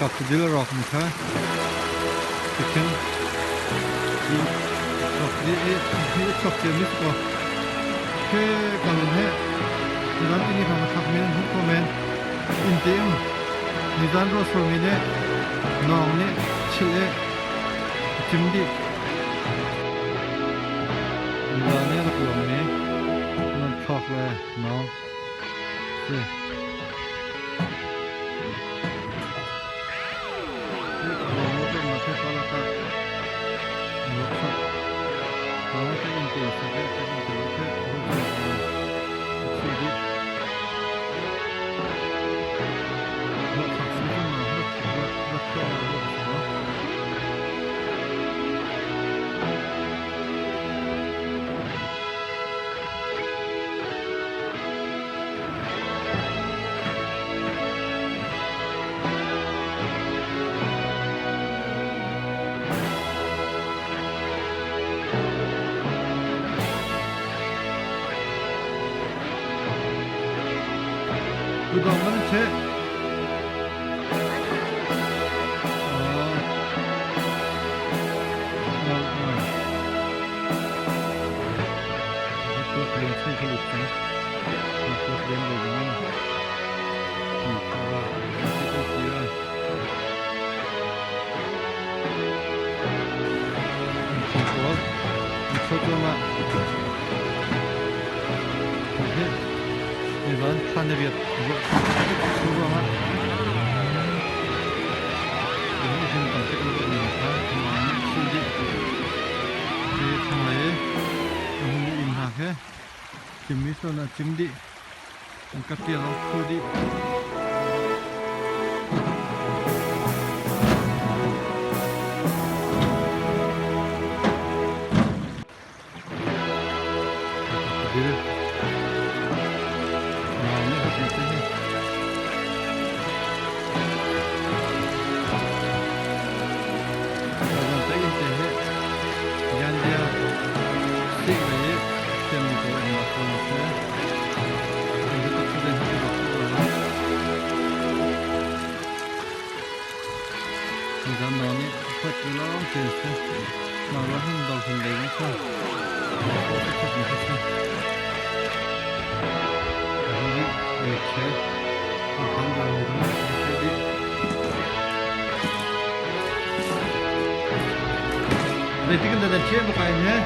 Ralkap tidil a rawkmi kha tikhin hi a chuak ciami si kaw khi kal in he nizan tini hrawng a thlakmi nan hmuh ko men. Inn te um nizan ruahsurmi nih nawng nih chilh i a cim dih. Nizan i a rak luangmi nan thlawk le nawng si. Tudang man che. Cimmi sual ah cim dih. An ka ṭial an phu dih. Zeitik in dah nan thiam bak ai he?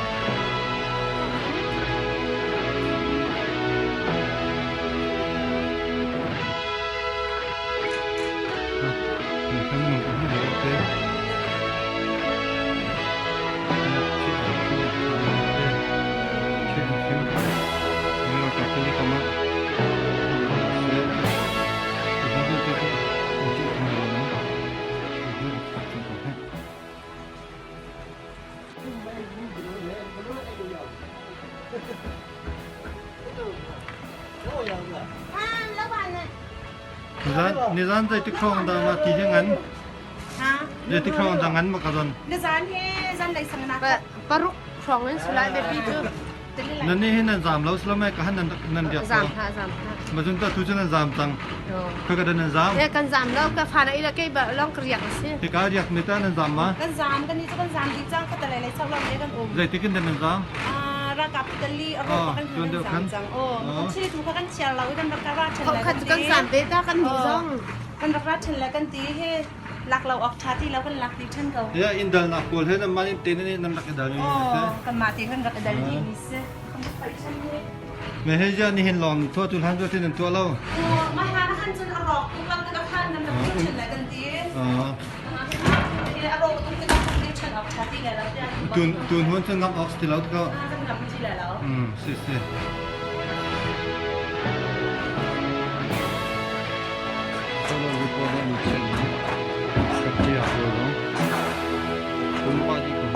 Nizan zeitik hrawng dah ma ti hi ngan? Zeitik hrawng dah ngan ma ka zon? Nizan hi zan lei sang na. Paruk hrawng in sulai biapi cu. Nan nih hin nan zaam lo silo ka han nan nan riak Zaam hlah zaam hlah. Ma cun ta tu cu nan zaam cang. Khoi ka nan zaam? Eh kan zaam lo ka fa na ila kei ba long ka riak si. Hi ka riak mi ta nan zaam ma? Kan zaam kan ni cu kan zaam di cang ka talai lei chak lo ne kan um. Zeitik in nan zaam? Ralkap tali a ro kan kan zaam cang. Oh, kan chili tu kha kan chiar lo kan rak ra chen lai. Khat kan zaam ve ta kan ni zong. Kan rak ra chen lai kan ti he lak lo ok tha ti lo kan lak ti chen ko. Ya in dal nak pawl he nan mah te nan rak i dal mi si. Kan mah te kan rak i dal mi si. Me he ja ni hin long thua tu hlan tu tin nan tua lo. Ma ha na han cun a rawk tu kan ka khan nan rak chen lai kan ti. A rawk tu kan kan chen ok tha ti lai lo. Tun tun hun cun ngam ok ti lo ko. Kan ngam ti lai lo. Si si. Solo report ni chen ni. Kapti a ko lo. Pumpa di ko.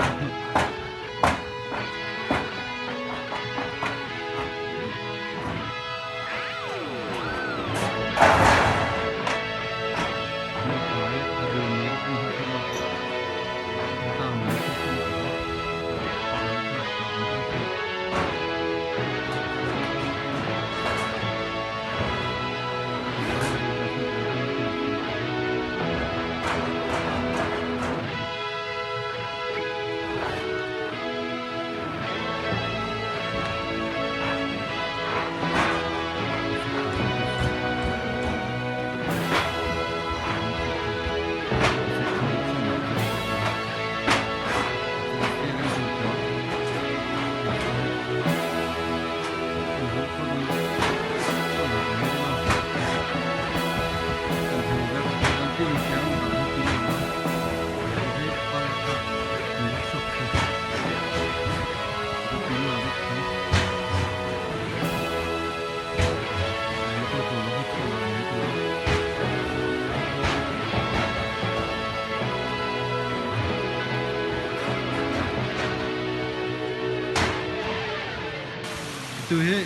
Atu hi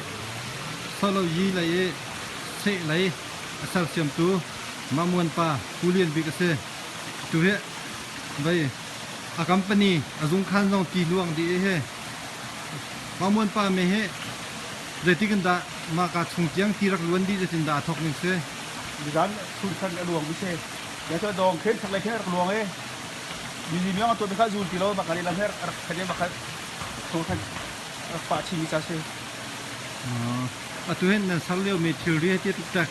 solo yi lei i seh lei a sersiamtu Mamuan pa Pu Lian Bik a si. Atu hi vei a company a zungkhan zong ti luang dih i hi Mamuan pa me hi zeitik in dah mah ka chung tiang ti rak luan dih zeitin dah a thawk ning si? Nizan chun khan a luang mi si. Ya cu dong khen thak le khen rak luang e. Mi mi ang to kha zul ti lo ma kan lam her rak khan ma kha tho than rak pa chi mi cha si. Atu hin nan ser lio mi thilri he ti tuk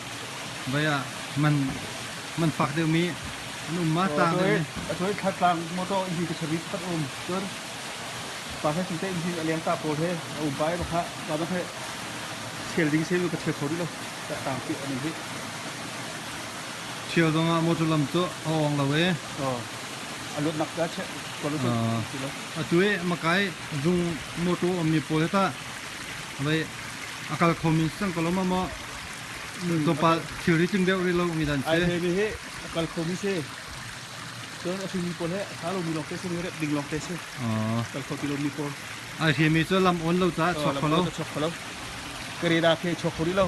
vaya man man fak deuh mi an um ma tang deuh mi. Atu hi thlatlang motor in hi ka chabi khat um cun pa he chung te in hi a leng ta pawl he a um pa e kha pa ba he chel ding se ka chel kho rih lo tang pi ani hi. Ṭhial zongah motor lam cu a awng lo i atu i makai zung motor ummi pawl hi tah vei a kal khomi si cang ko lo ma maw tlawmpal thilri tling deuh rih lo mi dan si. Ai mi hi a kal khomi si. Cun a hringmi pawl he a tha lomi lawng te si, rep ding lawng te si. Kal kho ti lomi pawl. Ai hrimi cu lam on lo caah chuak kho lo. Chuak kho lo. Kareda khi chuak kho rih lo.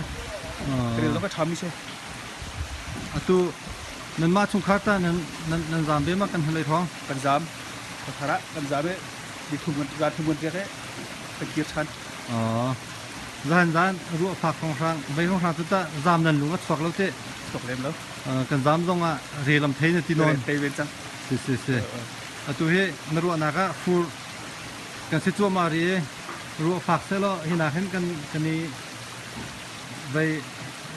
Kareda zong ka ṭhami si. Atu nanmah chungkhar ta nan nan nan zaam ve ma kan hnulei thawng? Kan zaam. Khuathar ah kan zaam i ni thum kan zan thum kan riak i kan kir ṭhan. Zan zan ruah fak hrawnghrang vei hrawnghrang cu tah zaam nan lung a chuak lo teh. Chuak lem lo. Kan zaam zong ah re lam thei na ti nawn. Thei ven cang. Si si si. Atu hi na ruahnak ah fur kan si cuahmah rih i ruah fak sehlaw hinak hin kan kan i vei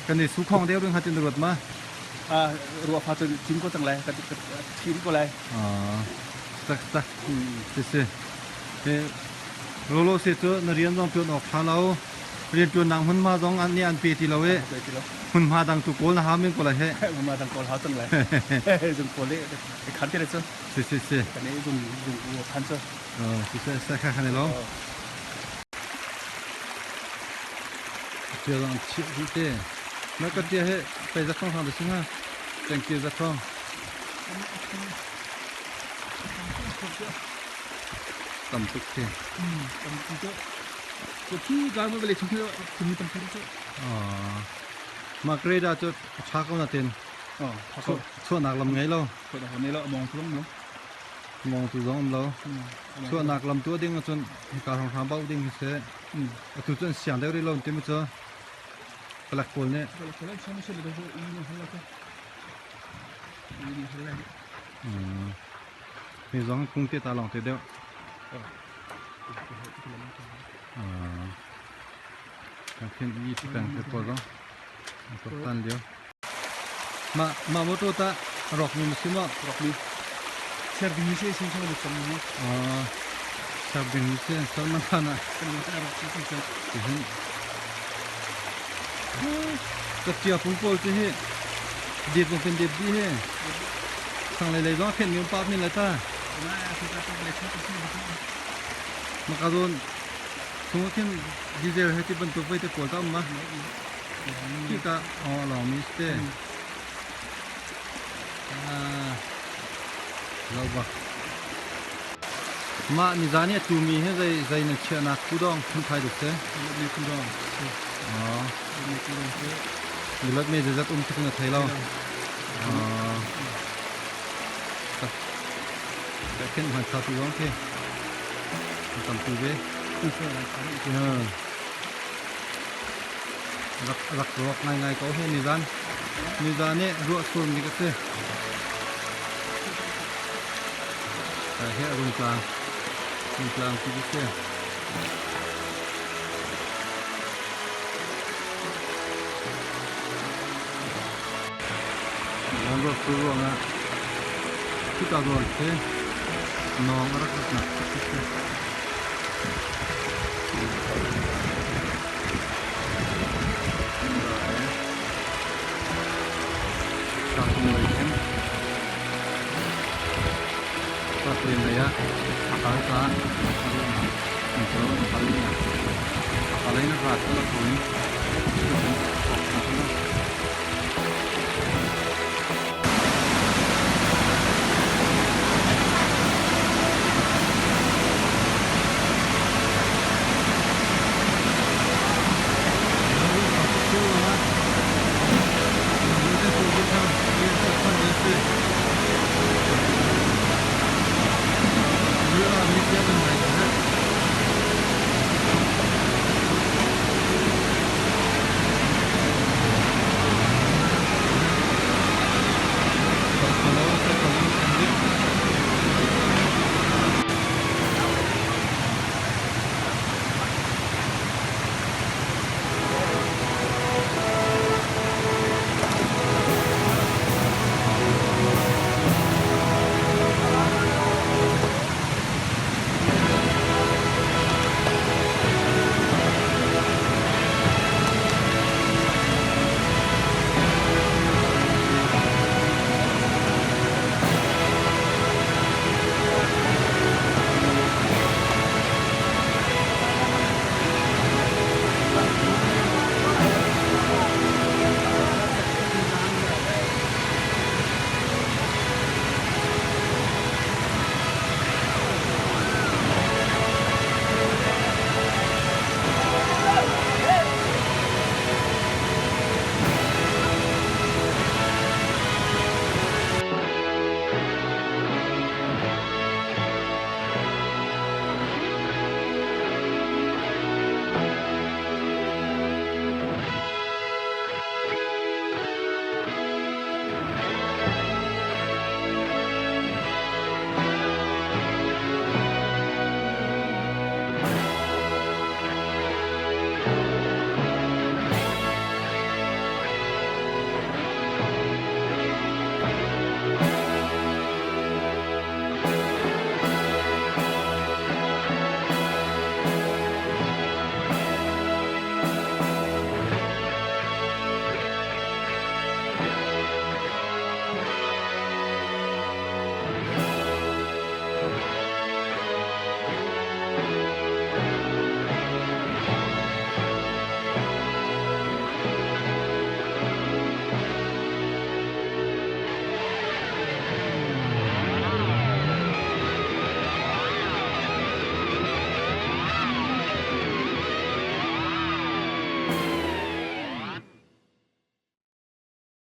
kan i su khong deuh ding hatin ruat ma? Ruah fa cu cim ko cang lai kan thi ko lai. Tak tak si si. Rolo se cu na rian zong tuan awk tha lo. Rian tuan nang hmun ma zong an nih an pe ti lo i hmun ma dang tu kawl na ha men ko lai he. Hmun ma dang kawl ha cang lai. Zung kawl le khan te le cu. Si si si. Kan i zung zung khan cu. Si si sa kha khan lo. Tia zong chih dih te. Na ka tia he pei za khong hang da singa. Thank you za khong. Tam tuk te. Tam tuk te. Ko thi ga mo bele chung thi tam tuk te. Ma grade cu tha ko na ten. Chuahnak lam ngei lo. Chuahnak lam ngei lo mong tu lo. Mong tu zong um lo. Chuahnak lam tu ding ahcun hika hrawng bauh ding hi si. Atu cu an siang deuh rih lo timi cu palek pawl nih. Mi zong kung te ta lawng te deuh. Kan khin i peng te pawl zong. Tan lio. Mah mah motor tah a rawkmi na si maw? Rawkmi. Ser ding si si si cang ni. Ser ding si ser man khan ah. Tihin. Katia pung pawl ti hi dip zong kan dip di hi. Sang lei lei zong khen mi pa min la ta. Makazon chung khin diesel he ti bantuk vai te pawl ta um ma. Khika aw lawngmi si te. Lo bak. Mah nizan i a tumi hi zei zei na chiahnak kudawng phunphai duk si? Mi kudawng si. Aw. Mi kudawng si. Milot me zeizat um tuk na thei lo. Aw. Ka khen hman tha tu zong khi. Tam tu ve. Rak rak ruak ngaingai ko hi nizan. Nizan i ruah sur ni ka si. Hi a rung tlang. Rung tlang ti ka si. Nan ruak sur ruangah khika zawn khi nawng a rak ratnak ka si.